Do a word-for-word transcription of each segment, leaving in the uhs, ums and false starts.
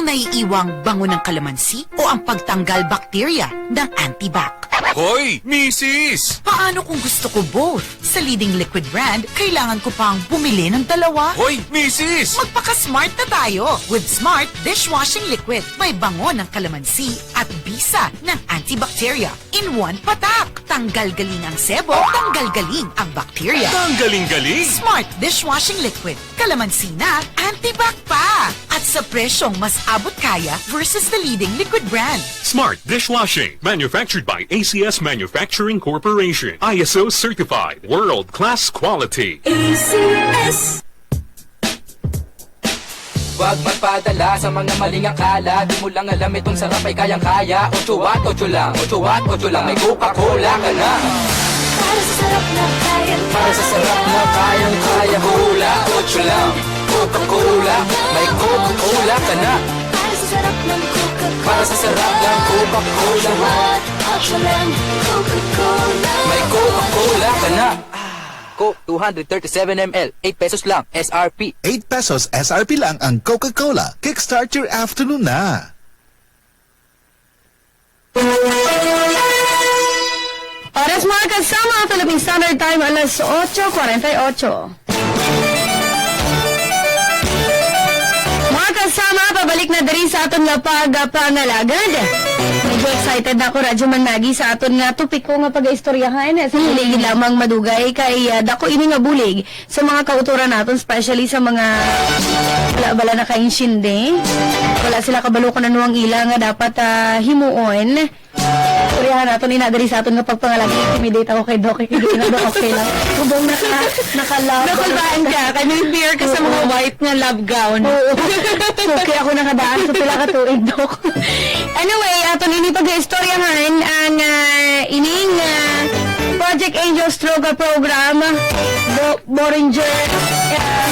Naiiwang bango ng kalamansi o ang pagtanggal bakterya ng Antibac? Hoy, misis! Paano kung gusto ko both? Sa leading liquid brand, kailangan ko pang bumili ng dalawa? Hoy, misis! Magpaka-smart na tayo with Smart Dishwashing Liquid. May bango ng kalamansi at bisa ng antibacteria in one patak. Tanggal galing ang sebo, tanggal galing ang bakterya. Tanggaling galing! Smart Dishwashing Liquid. Kalamansi na, antibac pa! At sa presyong mas abot kaya versus the leading liquid brand. Smart dishwashing, manufactured by A C S Manufacturing Corporation, I S O certified, world-class quality. A C S. Huwag magpadala sa mga maling akala. Di mo lang alam itong sarap ay kayang-kaya. Ocho watt, ocho lang, ocho watt, ocho lang. May Coca-Cola ka na. Para sa sarap na kayang Para sa sarap na kayang-kaya. Cola, ocho lang. Coca-Cola, may Coca-Cola ka na. Para sa sarap ng Coca-Cola. Para sa sarap ng Coca-Cola. Ocho watt, ocho lang. Coca-Cola. May Coca-Cola ka na. Ah, Coke two hundred thirty-seven M L, eight pesos lang, S R P. Eight pesos S R P lang ang Coca-Cola. Kickstart your afternoon na. Oras, mga kasama, Philippine Standard Time, alas otso kwarenta y ocho. Mga kasama, pabalik na diri sa aton nga pagpangalagad. Medyo excited na ako, Radyo Managi, sa aton nga topiko nga pag-istoryahan. Sa Hmm. Bulig lamang madugay kay, ah, dako ini nga bulig sa mga kautoran naton, especially sa mga wala bala nakaintindi. Wala sila kabalo kung ano ang ila nga dapat, ah, himuon. Istoryahan naton ina diri sa aton nga pagpangalagad. Intimidate ako kay Doc. Kay Doc, okay lang. Subong naka, naka-love. Nakulbaan ka. Kay may fear ka sa mga Oo. white nga love gown. Oo. Suki ako nakadaan sa pila ka tuig, Doc. Anyway, aton ini pag-istoryahan ang, ah, ining, ah, Project Angel Stroke Program. Bo-, Boringer, ah,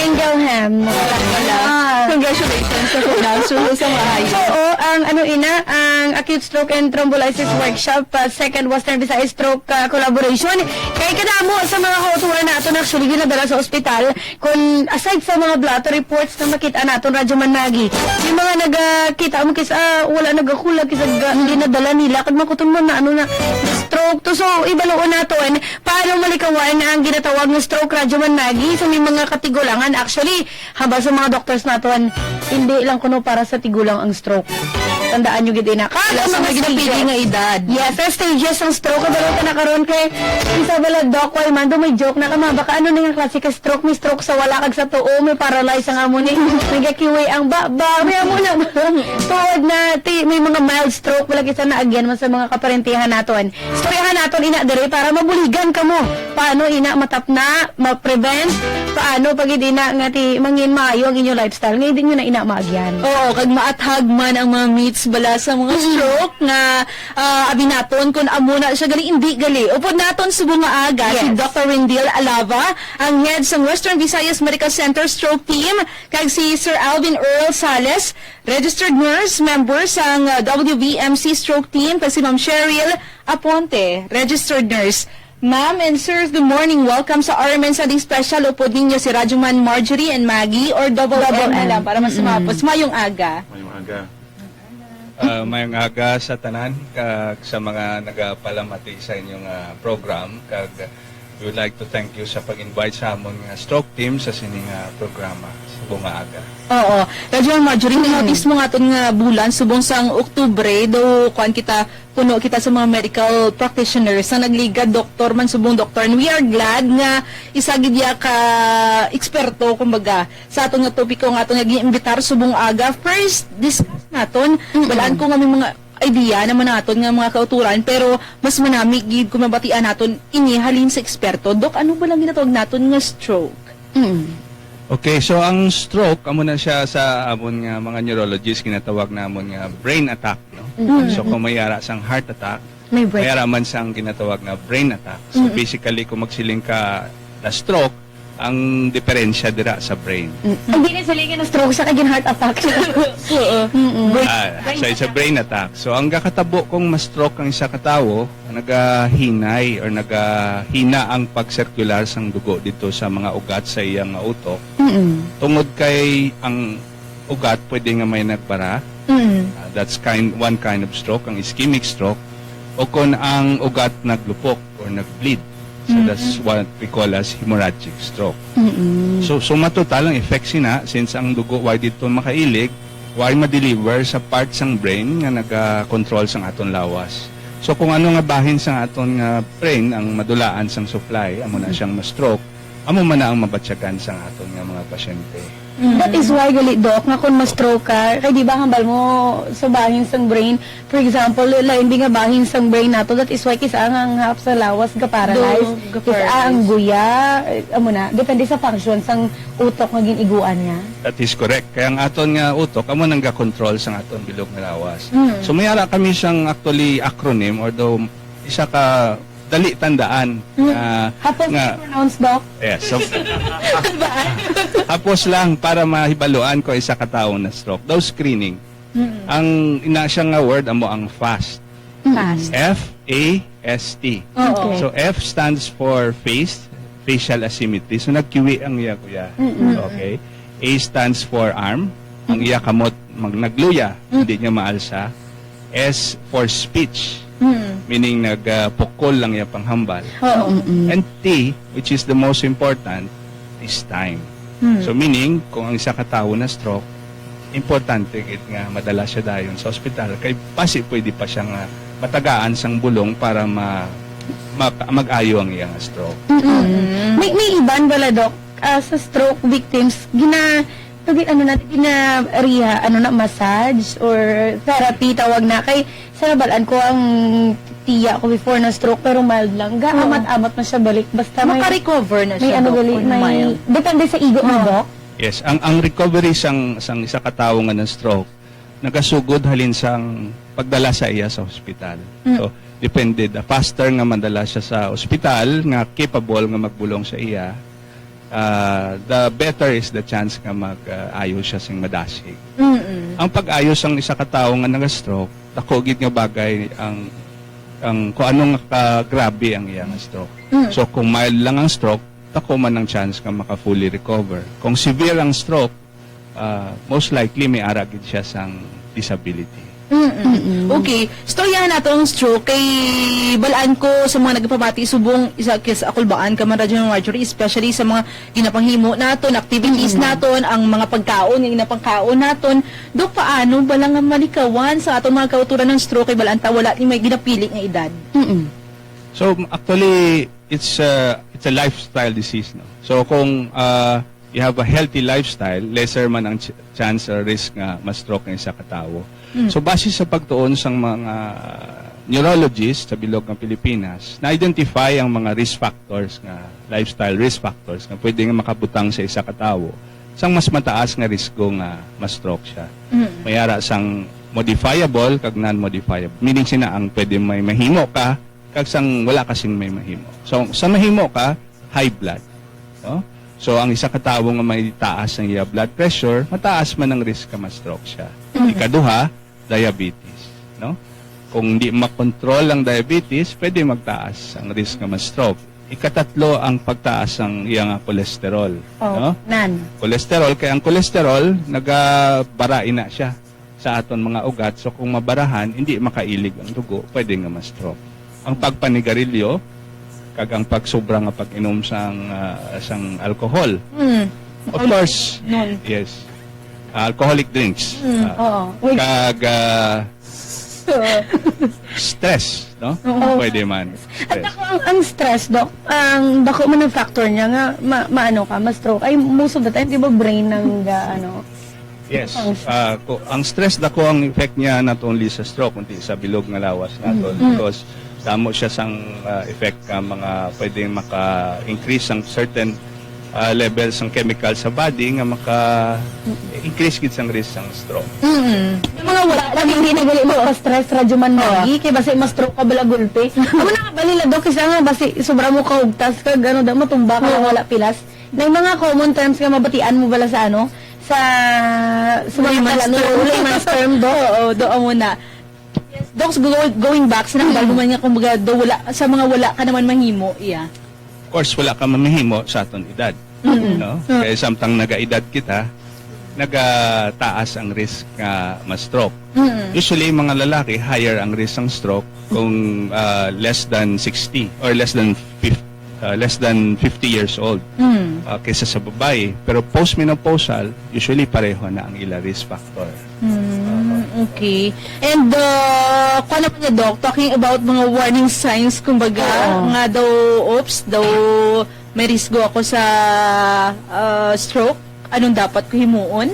Engelham. Wala, wala. Ah. Congratulations sa pagdaan. Sulo sa maayo. Oo, ang ano ina, ang Acute Stroke and Thrombolysis Workshop, ah, Second Western Visayas Stroke, ah, Collaboration. Kay kadamo sa mga kauturan naton actually ginadala sa ospital. Kung aside sa mga blood reports na makita naton, Radyo Managi, yung mga nagakita mo kis-, ah, wala nagakula, kis-, ah, hindi nadala nila, kag makuton mo na, ano na, stroke to. So, ibaluon naton, paano malikawan ang ginatawag nga stroke, Radyo Managi? So, may mga katigulangan. Actually, habang sa mga doctors naton, hindi lang kuno para sa tigulang ang stroke. Tandaan nyo gid ina. Kag Wala ang sa mga mga ginapili stages. nga edad. Yes, sa stages ang stroke. Kabalo ta na karon kay isa bala, Doc, way man, do may joke na ka, "Ma, baka ano na yung klase ka stroke? May stroke sa wala kag sa tuo, may paralyze ang amo ni. Nagakiwi ang baba, may amo na." Tuod na, ti, may mga mild stroke, wala kita na agyan man sa mga kaparentihan naton. Istoryahan naton ina diri para mabuligan kamo. Paano ina matapna, ma-prevent? Paano pag ina nga ti mangin maayo ang inyo lifestyle? Nga hindi nyo na ina maagyan. Oo, kag maathag man ang mga myths bala sa mga Mm. stroke nga, ah, abi naton kung amo na siya gali, hindi gali. Upod naton subong nga aga si Yes. Doctor Rendil Alava, ang head sa Western Visayas Medical Center Stroke Team, kag si Sir Alvin Earl Sales, registered nurse, member sang, ah, W V M C Stroke Team, kag si Ma'am Cheryl Aponte, registered nurse. Ma'am and sir, good morning. Welcome sa R M N Sunday Special. Upod ninyo si Radyo Man Marjorie and Maggie, or double Double M na M. lang para mas Mm-mm. sumapos. Mayong aga. Mayong aga. Ah, mayong aga sa tanan, kag sa mga nagapalamati sa inyong, ah, program, kag we would like to thank you sa pag-invite sa amon nga stroke team sa sini nga programa sa bunga aga. Oo. Radyo Marjorie, Mm. notice mo nga aton nga bulan, subong sang Oktubre, do kuan kita, puno kita sa mga medical practitioners nga nagligad, doktor man, subong doktor. And we are glad nga isa gid ya ka eksperto, kumbaga, sa aton nga topiko nga aton nga gi-imbitar subong aga. First, discuss naton, Mm-mm. balaan ko nga may mga idea naman naton nga mga kauturan, pero mas manami gid kung mabatian naton ini halin sa eksperto. Dok, ano ba lang ginatawag naton nga stroke? Mm. Okay, so ang stroke, amo na siya sa amon nga mga neurologist, ginatawag namon nga brain attack, no? Mm. So kung may ara sang heart attack, May brain may ara man sang ginatawag nga brain attack. So Mm. basically, kung magsiling ka na stroke, ang diferensya dira sa brain. Mm. Hindi na silingan na stroke sa kagin heart attack. Oo. Mm-mm. Ah, Brain so it's a attack. brain attack. So ang gakatabo kung ma-stroke ang isa ka tawo, nagahinay or nagahina ang pag-circular sang dugo dito sa mga ugat sa iyang utok. Mm-mm. Tungod kay ang ugat, pwede nga may nagbara. Mm. Ah, that's kind, one kind of stroke, ang ischemic stroke. O kung ang ugat naglupok or nag-bleed. So, Mm. that's what we call as hemorrhagic stroke. Mm-mm. So, so matotal ang effect sina, since ang dugo way dito makailig, way ma-deliver sa part sang brain nga naga-control sang aton lawas. So, kung ano nga bahin sang aton nga brain ang madulaan sang supply, amo na Mm. siyang ma-stroke, amo man na ang mabatyagan sang aton nga mga pasyente. Mm. That is why, gali, Doc, nga kung ma-stroke ka, kay di ba hambal mo sa bahin sang brain, for example, lain di nga bahin sang brain nato, that is why kis-a ang, ang half sa lawas ga-paralyze, Do, kis-a ang ga-paralyze. Guya, eh, amo na, depende sa function sang utok nga gin-iguan niya. That is correct. Kaya ang aton nga utok, amo nang ga-control sang aton bilog nga lawas. Mm. So, may ara kami sang actually acronym, although isa ka dali tandaan Mm. nga, Hapos nga, i-pronounce, Doc? Yes. So, Diba? Hapos lang para mahibaluan ko isa ka tawo na stroke. Daw screening. Mm-mm. Ang ina siya nga word amo ang FAST. Mm-mm. FAST. Oo. Okay. So, F stands for face, facial asymmetry. So, nagkiwi ang iya kuya. Mm-mm. Okay. A stands for arm. Ang iya kamot mag nagluya, Mm. hindi niya maalsa. S for speech, Mm. meaning nagpukol lang iya panghambal. Oo. Mm-mm. And T, which is the most important, is time. Mm. So, meaning, kung ang isa ka tawo na stroke, importante gid nga madala siya dayon sa ospital kay basi pwede pa siya nga matagaan sang bulong para ma-, ma-, mag-ayo ang iyang stroke. Mm-mm. Mm. May, may iban bala, Doc, ah, sa stroke victims, gina-, pwede, ano na, gina-reha-, ano na, massage or therapy tawag na. Kay sa nabal-an ko, ang tiya ko before na stroke, pero mild lang. Oo. Gaamat-amat na siya balik. Basta may, Maka-recover na may siya, ano Doc, gali, kung may, mild. Depende sa igo mo, Oo. Doc? Yes, ang, ang recovery sang, sang isa ka tawo nga na-stroke, nagasugod halin sang pagdala sa iya sa hospital. Mm. So, depende. The faster nga madala siya sa ospital nga capable nga magbulong sa iya, ah, the better is the chance nga mag, ah, ayo siya sing madasig. Mm-mm. Ang pag-ayo sang isa ka tawo nga naga-stroke, dako gid nga bagay ang, ang kung ano nga kagrabe ang iya nga stroke. Mm. So, kung mild lang ang stroke, dako man ang chance nga maka-fully recover. Kung severe ang stroke, ah, most likely may ara gid siya sang disability. Mm-mm. Mm-mm. Okay, istoryahan nato ang stroke kay bal-an ko sa mga nagapamati subong isa kis akulbaan ka man, Radyo Marjorie, especially sa mga ginapanghimo naton, activities Mm-mm. naton, ang mga pagkaon nga ginapangkaon naton. Dok, paano bala nga malikawan sa aton mga kauturan ng stroke kay bal-an ta wala ni may ginapili nga edad? Mm-mm. So, actually, it's a, it's a lifestyle disease, no? So, kung, ah, you have a healthy lifestyle, lesser man ang ch-, chance or risk nga ma-stroke ang isa ka tawo. Mm. So, base sa pagtuon sang mga neurologist sa bilog nga Pilipinas, na-identify ang mga risk factors nga, lifestyle risk factors nga pwede nga makabutang sa isa ka tawo sang mas mataas nga risgo nga ma-stroke siya. Mm. May ara sang modifiable kag non-modifiable. Meaning sina ang pwede may mahimo ka kag sang wala ka sing may mahimo. So, sa mahimo ka, high blood, no? So, ang isa ka tawo nga may taas ang iya blood pressure, mataas man ang risk nga ma-stroke siya. Mm. Ikaduha, diabetes, no? Kung di makontrol ang diabetes, pwede magtaas ang risk nga ma-stroke. Ikatatlo, ang pagtaas ang iya nga cholesterol, Oh, no? Nan. Cholesterol, kay ang cholesterol, nagabara ina siya sa aton mga ugat. So, kung mabarahan, hindi makailig ang dugo, pwede nga ma-stroke. Ang pagpanigarilyo, kag ang pagsobra nga pag-inom sang, ah, sang alcohol. Mm. Of Al-, course, nun. Yes. Alcoholic drinks. Mm, Ah, oo. Wait. Kag, ah, stress, no? Oo. Pwede man. At Stress. Ako, ang, ang stress, Doc, ang dako man ang factor niya nga ma-, maano ka, ma-stroke. Ay, most of the time, di ba, brain nang ga-, ano, Yes. Ang Ah, ko, ang stress, dako ang effect niya not only sa stroke, kundi sa bilog nga lawas naton. Mm. Because damo siya sang, ah, effect nga mga pwedeng maka-increase sang certain, ah, levels sang chemical sa body nga maka-increase gid sang risk sang stroke. Mm. Yung mga wala lang, hindi na gali magpa-stress, Radyo Man Oo. Magi, kay basi ma-stroke ka bala gulpi. Amo na nga balila, Doc, isa nga basi sobra mo kahugtas ka, gano, da, matumba ka lang, Oo. wala pilas. May mga common terms nga mabatian mo bala sa, ano, sa, sa mga Layman's kalanulo, term. layman's term, Doc? Oo, do, amo na. Yes, Doc, go-, going back sa nang Mm. bago man nga, kumbaga, do, wala, sa mga wala ka naman mahimo, iya. Of course, wala ka mamahimo sa aton edad. Mm-mm. No? Mm. Kaya samtang nagaedad kita, nagataas ang risk nga ma-stroke. Mm. Usually, mga lalaki, higher ang risk ng stroke kung ah, less than sixty or less than fifty, ah, less than fifty years old Mm. ah, kaysa sa babae. Pero postmenopausal, usually pareho na ang ila risk factor. Mm, okay. And uh, kung naman niya, Doc, talking about mga warning signs, kumbaga, Oo. nga daw, oops, daw may risgo ako sa uh, stroke, anong dapat ko himuon?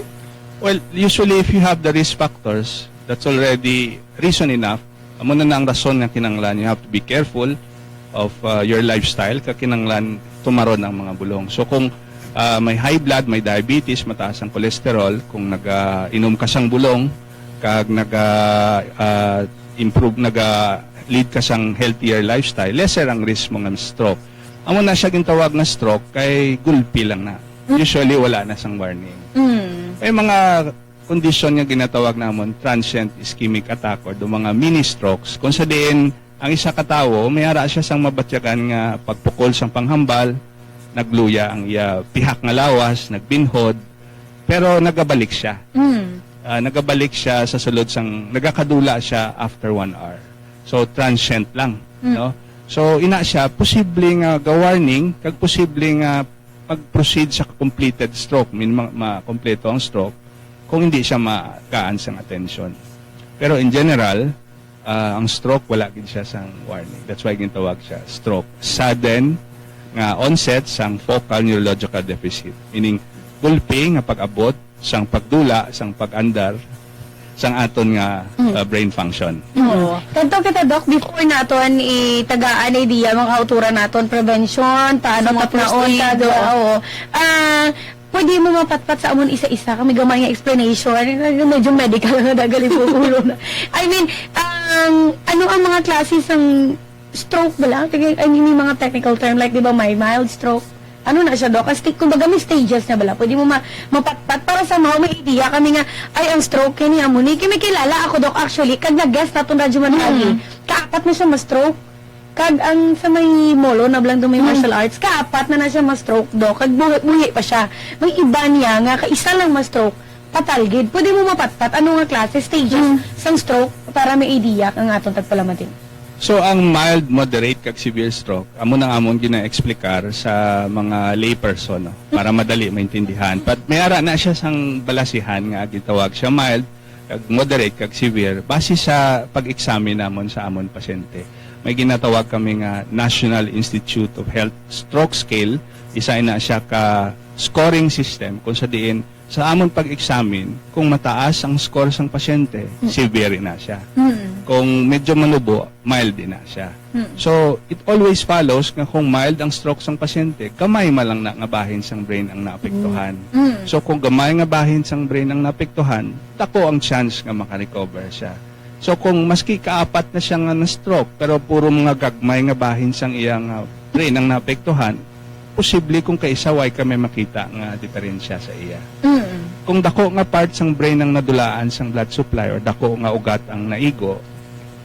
Well, usually if you have the risk factors, that's already reason enough. Amo na na ang rason nga kinahanglan you have to be careful of uh, your lifestyle, kag kinahanglan tumaron ang mga bulong. So kung uh, may high blood, may diabetes, mataas ang cholesterol, kung naga-inom ka sang bulong, kag naga uh, improve, naga lead ka sang healthier lifestyle, lesser ang risk mo nga stroke. Amo na siya gintawag nga stroke kay gulpi lang na. Usually wala na sang warning. Mm. May mga kondisyon nga ginatawag namon transient ischemic attack or do mga mini strokes, kung sa diin ang isa ka tawo may ara siya sang mabatyagan nga pagpukol sang panghambal, nagluya ang iya pihak nga lawas, nagbinhod, pero nagabalik siya. Mm. Ah, nagabalik siya sa sulod sang nagakadula siya after one hour. So transient lang, Mm. no? So ina siya posible nga ga-warning kag posible nga mag-proceed sa completed stroke, mean ma- makompleto ang stroke kung hindi siya magaan sang attention. Pero in general, ah, ang stroke wala gid siya sang warning. That's why gintawag siya stroke. Sudden nga onset sang focal neurological deficit, meaning gulpi nga pag-abot sang pagdula, sang pag-andar sang aton nga Mm. ah, brain function. Oo. Kadto kita, Doc, before naton itagaan idea mga kauturan naton, prevention, paano Sa mga first tapnaon, aid, kag, oo. oo. Ah, pwede mo mapatpat sa amon isa-isa kami gamay nga explanation. Medyo medical na dagali po ulo na. I mean, um, ano ang mga klase sang stroke bala? Kaya, I mean, may mga technical term like, di ba, may mild stroke. Ano na siya, Doc? Ang sti- kumbaga, may stages na bala. Pwede mo ma mapatpat para sa mga may idea kami nga, ay, ang stroke, kini amo ni. Kaya may kilala ako, Doc, actually, kag nag-guest naton Radyo Manali. Mm. Kaapat na siya ma-stroke. Kag ang sa may molo na lang doon may Mm. martial arts, kaapat na na siya ma-stroke, Doc. Kag buhi, buhi pa siya. May iba niya nga kaisa lang ma-stroke, patal gid. Pwede mo mapatpat ano nga klase, stages Mm. sang stroke para may idea ang aton tagpalamatin. So ang mild, moderate kag severe stroke amo nang amon gina-explicar sa mga layperson, no, para madali maintindihan. But may ara na siya sang balasihan nga gitawag siya mild, kag moderate, kag severe base sa pag-examine namon sa amon pasyente. May ginatawag kami nga National Institute of Health Stroke Scale. Isa ina siya ka scoring system kung sa diin sa amon pag-examine, kung mataas ang score sang pasyente, severe na siya. Mm. Kung medyo manubo, mild din na siya. Mm. So, it always follows nga kung mild ang stroke sang pasyente, gamay man lang na nga bahin sang brain ang naapektuhan. Mm. So, kung gamay nga bahin sang brain ang naapektuhan, dako ang chance nga makarecover siya. So, kung maski kaapat na siya nga na-stroke, pero puro mga gagmay nga bahin sang iya nga brain ang naapektuhan, posible kung kaisa way kami makita nga diferensya sa iya. Mm. Kung dako nga part sang brain ang nadulaan sang blood supply or dako nga ugat ang naigo,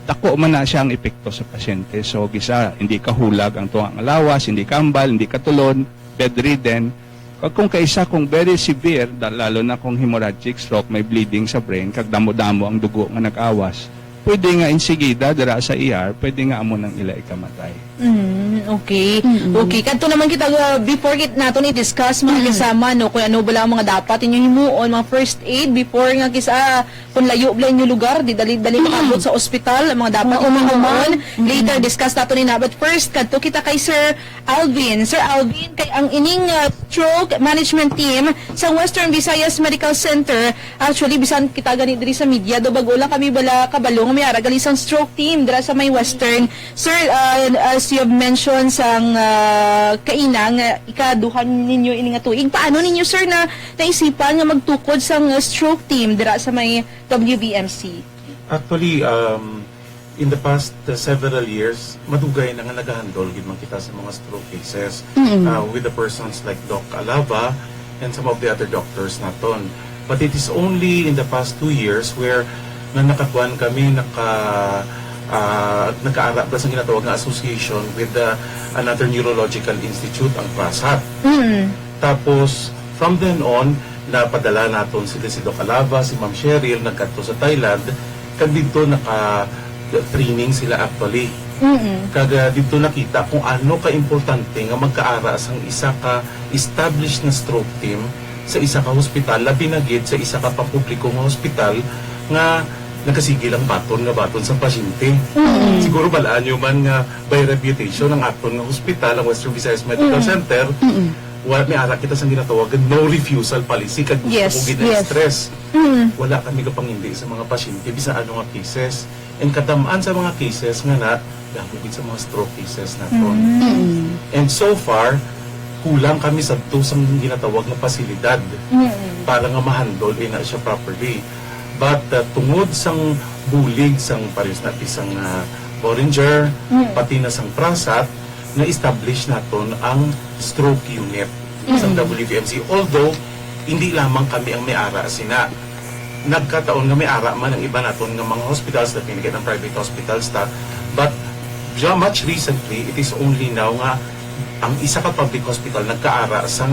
dako man na siya ang epekto sa pasyente. So, gisa, hindi kahulag ang tunga nga lawas, hindi kambal, hindi katulon, bedridden. Kag kung kaisa kung very severe, da- lalo na kung hemorrhagic stroke, may bleeding sa brain, kag damo-damo ang dugo nga nag-awas, pwede nga insigida dira sa E R, pwede nga amo nang ila ikamatay. Mm, okay. Mm-mm. Okay, kadto naman kita uh, before kit naton i-discuss mga Mm. kasama, no, kung ano bala ang mga dapat inyo himuon, mga first aid before nga kisa ah, kung layo bala inyo lugar, di dali-dali Mm. makabot sa ospital, ang mga dapat Oo, inyo himuon. oo. Mm. Later discuss nato ni na. But first, kadto kita kay Sir Alvin. Sir Alvin, kay ang ining uh, stroke management team sa Western Visayas Medical Center, actually bisan kita gani diri sa media, do bago lang kami bala kabalo nga may ara gali sang stroke team dira sa may Western. Sir, uh, as you have mentioned sang uh, kaina nga ikaduha ninyo ini nga tuig, paano ninyo, sir, na naisipan nga magtukod sang uh, stroke team dira sa may W B M C? Actually, um, in the past uh, several years, madugay na nga nagahandle gid man kita sa mga stroke cases Mm. uh, with the persons like Doc Alava and some of the other doctors naton. But it is only in the past two years where nga nakakuan kami, naka, uh, nagkaara ba sa ginatawag nga association with the, another neurological institute, ang PRASAT. Mm. Tapos, from then on, Napadala naton sila, si Doc Alava, si Ma'am Cheryl, nagkadto sa Thailand, kag didto naka-training sila actually. Mm-mm. Kag, ah, didto nakita kung ano ka importante nga magkaara sang isa ka established nga stroke team sa isa ka hospital, labi na gid sa isa ka pampubliko nga hospital nga nagasige lang baton nga baton sa pasyente. Mm. Siguro balaan nyo man nga by reputation ang aton nga hospital, ang Western Visayas Medical Mm. Center, Mm-mm. wa, may ara kita sang ginatawag nga no refusal policy, kag gusto Yes, ko yes. gina-stress. Mm. Wala kami kapangindi sa mga pasyente bisan ano nga cases. And kadam-an sa mga cases nga na, damo gid sa mga stroke cases naton. Mm. And so far, kulang kami sadto sang ginatawag nga pasilidad Mm. para nga ma-handle ina siya properly. But, uh, tungod sang bulig sang pares na sang, uh, Boehringer, Mm. pati na sang PRASAT, na-establish naton ang stroke unit sang Mm. W V M C. Although, hindi lamang kami ang may ara sina. Nagkataon nga may ara man ang iba naton nga mga hospitals, that mean ang private hospitals ta. But, ja-, much recently, it is only now nga ang isa ka public hospital nagkaara sang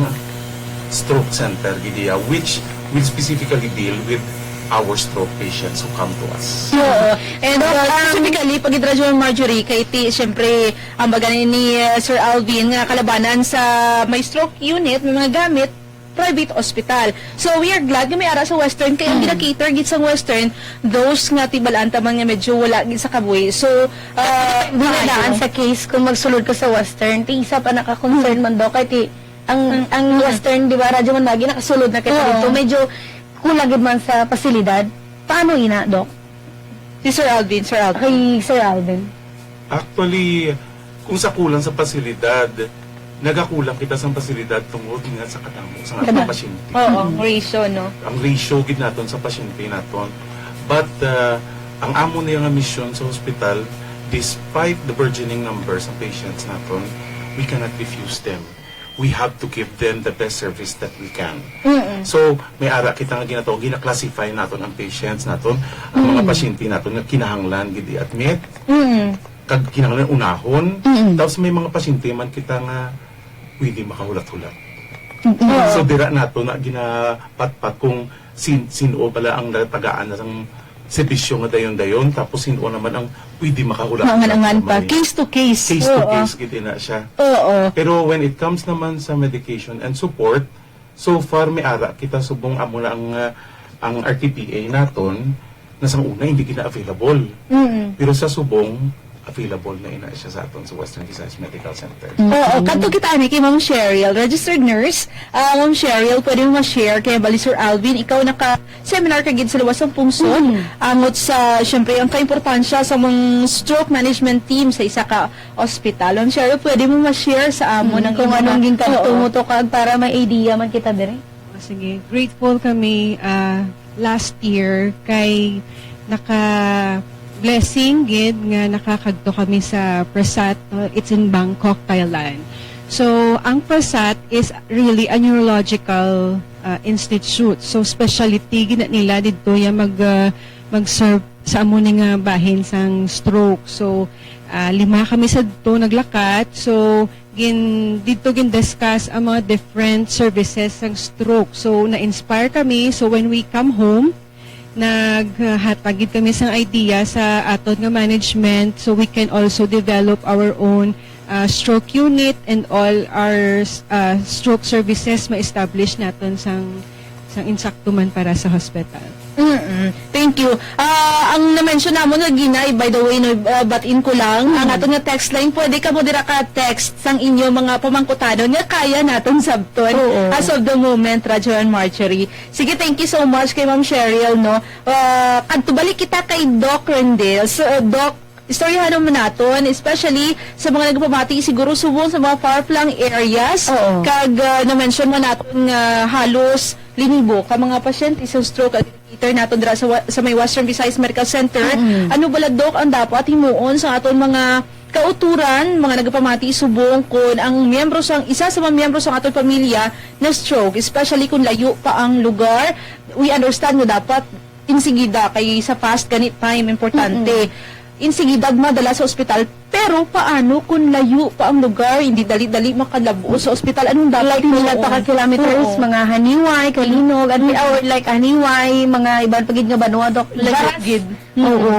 stroke center gid iya, which will specifically deal with our stroke patients who come to us. Oo. And Doc, uh, um, specifically, pag-idradyo, Marjorie, kay ti, siyempre, ang baga ni uh, Sir Alvin nga kalabanan sa may stroke unit, may mga gamit, private hospital. So, we are glad nga may ara sa Western, kay ang Mm. gina-cater gid sa Western, those nga tibalaan ta man nga medyo wala gid sa kabuhi. So, uh, Dinadaan sa case kung magsulod ka sa Western, ti isa pa naka-concern man daw kay ti ang Mm. ang Mm. Western, di ba, Radyo Manmagi, nakasulod na kita Oo. dito. Medyo kulang gid man sa pasilidad. Paano ina, Doc? Si Sir Alvin, Sir Alvin. Kay Sir Alvin. Actually, kung sa kulang sa pasilidad, nagakulang kita sa pasilidad tungod nga sa kadamo sa Kadamo. mga pasyente. Oo, ang ratio, no? Ang ratio gid naton sa pasyente naton. But uh, ang amo niya nga misyon sa hospital, despite the burgeoning numbers ng patients naton, we cannot refuse them. We have to give them the best service that we can. Mm-mm. So, may ara kita nga ginatawag, gina-classify naton ang patients naton, ang mga Mm. pasyente naton nga kinahanglan gid i-admit, Mm-mm. kag kinahanglan unahon. Mm-mm. Tapos may mga pasyente man kita nga pwede makahulat-hulat. Oo. So, dira nato na ginapatpat kung sin sino pala ang natagaan na sang serbisyo nga dayon-dayon, tapos sino naman ang pwede makahulat-hulat. Maangan-angan pa. May Case to case. Case to Oo. case, gid na siya. Oo. Pero when it comes naman sa medication and support, so far may ara kita subong amo na ang, uh, ang R T P A naton na sang una hindi gina available. Mm-mm. Pero sa subong, available na ina siya sa aton sa Western Visayas Medical Center. Oo, kadto kita ani kay Ma'am Cheryl, registered nurse. Ah, Ma'am Cheryl, pwede mo ma-share kay bali Sir Alvin, ikaw naka-seminar ka gid sa luwas sang pungsod. Mm. Angot sa, syempre, ang kaimportansya sa mga stroke management team sa isa ka ospital. Ma'am Cheryl, pwede mo ma-share sa amon ang Kung imong anong mga- ginkadto Oo. mo to, kag para may idea man kita diri. Sige, grateful kami ah, last year kay naka blessing gid nga nakakadto kami sa PRASAT, no? It's in Bangkok, Thailand. So, ang PRASAT is really a neurological ah, institute. So, specialty gid na nila didto ya mag ah, mag-serve sa amo ni nga bahin sang stroke. So, ah, lima kami sa dito naglakat. So, gin didto gin-discuss ang mga different services sang stroke. So, na-inspire kami. So, when we come home, naghatag gid kami sang idea sa aton nga management, so we can also develop our own ah, stroke unit and all our ah, stroke services ma-establish naton sang sang insakto man para sa hospital. Mm-mm. Thank you. Ah, ang na-mention namon nga ginay, by the way, no, ah, batin ko lang, ang Mm. aton nga text line, pwede ka mo dira ka text sang inyo mga pamangkutanon nga kaya naton sabton Oo. as of the moment, Radyo and Marjorie. Sige, thank you so much kay Ma'am Cheryl, no. Ah, kadto balik kita kay Doc Rendel. So, uh, Doc, istoryahan naman naton, especially sa mga nagpamati siguro subong sa mga far-flung areas. Oo. Kag ah, na-mention mo naton nga halos linibo ka mga pasyente sa stroke ang cater naton dira sa, wa- sa may Western Visayas Medical Center. Mm-mm. Ano bala, Doc, ang dapat himuon sa aton mga kauturan, mga nagapamati subong kung ang miyembro sang isa sa mga miyembro sang aton pamilya na stroke, especially kung layo pa ang lugar? We understand nga dapat insigida kay sa fast gani time importante. Insigidad madala sa ospital, pero paano kung layo pa ang lugar, hindi dali-dali makalabo sa ospital? Anong dapat Like, nila nila pa ka kilometers, Oo. mga Haniway, Kalinog, at Mm. or like Haniway, mga iban pa gid nga banwa, Doc. Like, Layo gid. Mm. Oo.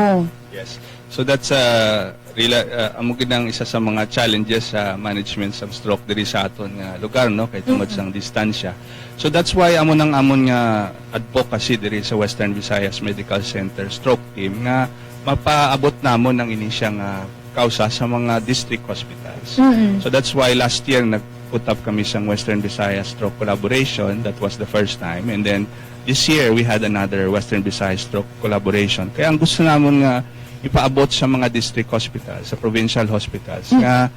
Yes. So that's, uh, rela-, uh, amo gid ang isa sa mga challenges sa management sa stroke diri sa aton nga lugar, no, kay tungod Mm. sang distansya. So that's why amo nang amon nga advocacy diri sa Western Visayas Medical Center Stroke Team nga mapaabot namon ang ini siya nga kausa sa mga district hospitals. Mm. So that's why last year nag-put up kami sang Western Visayas Stroke Collaboration. That was the first time. And then this year, we had another Western Visayas Stroke Collaboration. Kaya ang gusto namon nga ipaabot sa mga district hospitals, sa provincial hospitals, Mm. nga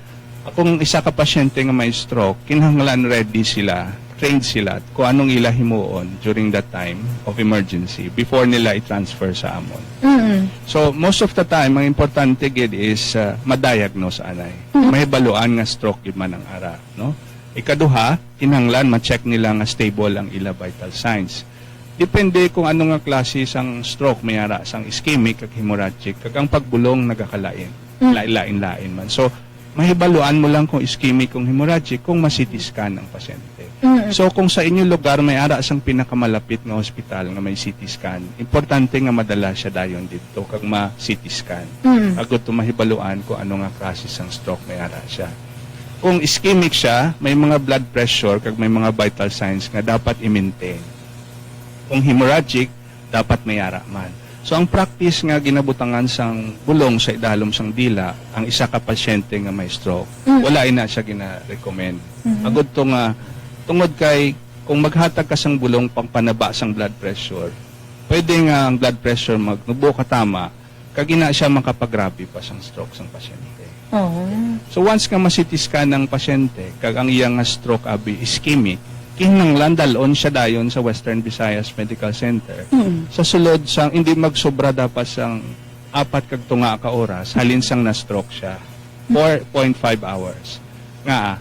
kung isa ka pasyente nga may stroke, kinahanglan ready sila, trained sila, kung anong ila himuon during that time of emergency before nila i-transfer sa amon. Mm. So, most of the time, ang importante gid is, uh, ma-diagnose anay. Mm. Mahibaluan nga stroke gid man ang ara, no? Ikaduha, kinahanglan ma-check nila nga stable ang ila vital signs. Depende kung ano nga klase sang stroke, may ara sang ischemic kag hemorrhagic, kag ang pagbulong nagakalain. Mm. Lain-lain-lain man. So, mahibaluan mo lang kung ischemic, kung hemorrhagic, kung ma-C T scan ang pasyente. Mm. So, kung sa inyo lugar may ara sang pinakamalapit nga hospital nga may C T scan, importante nga madala siya dayon didto kag ma-C T scan. Mm. Agud to mahibaluan kung ano nga klase sang stroke may ara siya. Kung ischemic siya, may mga blood pressure kag may mga vital signs nga dapat i-maintain. Kung hemorrhagic, dapat may ara man. So, ang practice nga ginabutangan sang bulong sa idalom sang dila, ang isa ka pasyente nga may stroke, Mm. wala ina siya gina-recommend. Mhm. Agud to nga, tungod kay kung maghatag ka sang bulong pangpanaba sang blood pressure, pwede nga ang blood pressure magnubo ka tama, kag ina siya makapagrabe pa sang stroke sang pasyente. Oo. So, once nga ma-C T scan ang pasyente, kag ang iya nga stroke abi ischemic, kinahanglan dal-on siya dayon sa Western Visayas Medical Center. Mm. Sa sulod sang, hindi magsobra dapat sang apat kag tunga ka oras, halin sang na-stroke siya. Four point five hours. Nga,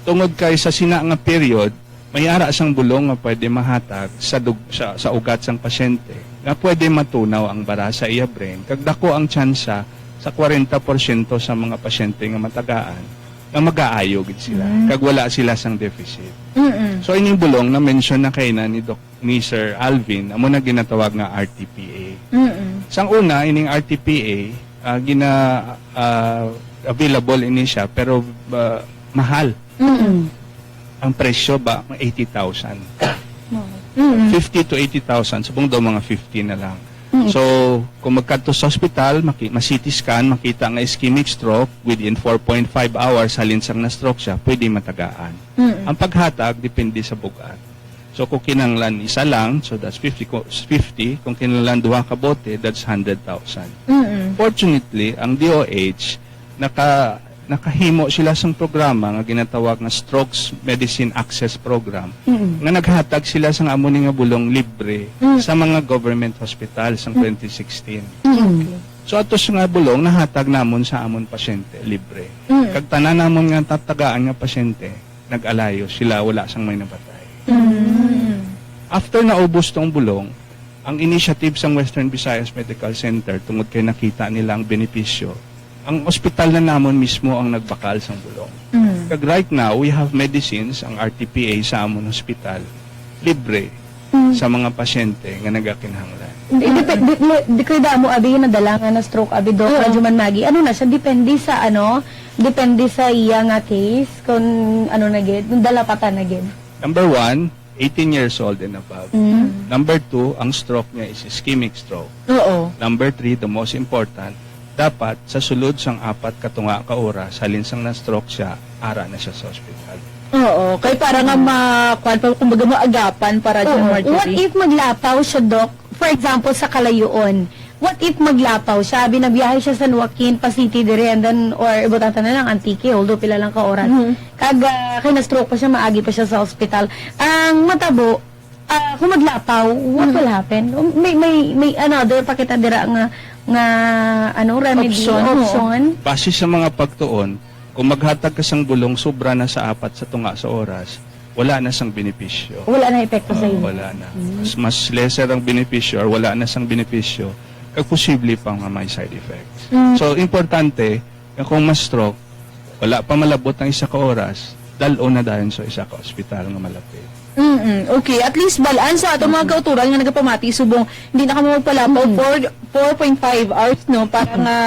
tungod kay sa sina nga period, may ara sang bulong nga pwede mahatag sa dug-, sa, sa ugat sang pasyente nga pwede matunaw ang bara sa iya brain, kag dako ang tsansa sa kwarenta porsyento sa mga pasyente nga matagaan nga magaayo gid sila, Mm. kag wala sila sang deficit. Mm-mm. So, ining bulong na mention na kay na ni Doc, ni Sir Alvin, amo na ginatawag nga R T P A. Mm-mm. Sang una, ining R T P A, ah, gina-, ah, available ini siya, pero, ah, mahal. Mm-mm. Ang presyo ba, mga eighty thousand. Mm-mm. Fifty to eighty thousand, subong daw mga fifty na lang. Mm-mm. So, kung magkadto sa ospital, maki-, ma-C T scan, makita nga ischemic stroke, within four point five hours, halin sang na-stroke siya, pwede matagaan. Mm-mm. Ang paghatag, depende sa bug-at. So, kung kinahanglan isa lang, so that's fifty, ko-, fifty. Kung kinahanglan duha ka bote, that's hundred thousand. Mm-mm. Fortunately, ang D O H, naka-, nakahimo sila sang programa nga ginatawag nga Strokes Medicine Access Program, Mm-mm. nga naghatag sila sang amo ni nga bulong libre Mm. sa mga government hospital sang Mm. twenty sixteen. Mm. Okay. So, ato nga bulong, nahatag namon sa amon pasyente, libre. Mm. Kag tanan namon nga tatagaan nga pasyente, nag-alayo sila, wala sang may nabatay. Mm. After naubos tong bulong, ang initiative sang Western Visayas Medical Center, tungod kay nakita nila ang benepisyo, ang ospital na namon mismo ang nagbakal sang bulong. Mm. Kag right now, we have medicines, ang R T P A sa amon hospital, libre Mm. sa mga pasyente nga nagakinahanglan. Di, di, di, di, di, kay damo, abi, nadala nga na-stroke, abi, Doc, Oo. Radyo Manmagi. Ano na siya? Depende sa, ano, depende sa iya nga case, kung ano na gid, kung dalapatan na gid. Number one, eighteen years old and above. Mm. Number two, ang stroke niya is ischemic stroke. Oo. Number three, the most important, dapat sa sulod sang apat ka tunga ka oras, halin sang na-stroke siya, ara na siya sa ospital. Oo, kay para nga Mm. ma-, kwan pa, kumbaga, maagapan para dyan, Oo. Marjorie. What if maglapaw siya, Doc? For example, sa Kalayuon. What if maglapaw siya? Abi, nagbiyahe siya sa San Joaquin, pa city diri, and then, or ibutang ta na lang, Antique, although pila lang ka oras. Mhm. Kag, ah, kay na-stroke pa siya, maagi pa siya sa ospital. Ang matabo, ah, kung maglapaw, what Mhm. will happen? May, may, may another pa kita dira nga, nga, ano, remedy, Option. option? Base sa mga pagtuon, kung maghatag ka sang bulong sobra na sa apat sa tunga sa oras, wala na sang benepisyo. Wala na epekto sa Oo, imo. wala na. Mm. Mas, mas lesser ang benepisyo or wala na sang benepisyo kag posible pa nga may side effects. Mm. So, importante nga kung ma-stroke, wala pa malabot ang isa ka oras, dal-on na dayon sa isa ka ospital nga malapit. Mm-mm. Okay, at least bal-an sa ato mga kauturan nga nagapamati subong hindi na kamo magpalapaw for four point five hours, no, para nga,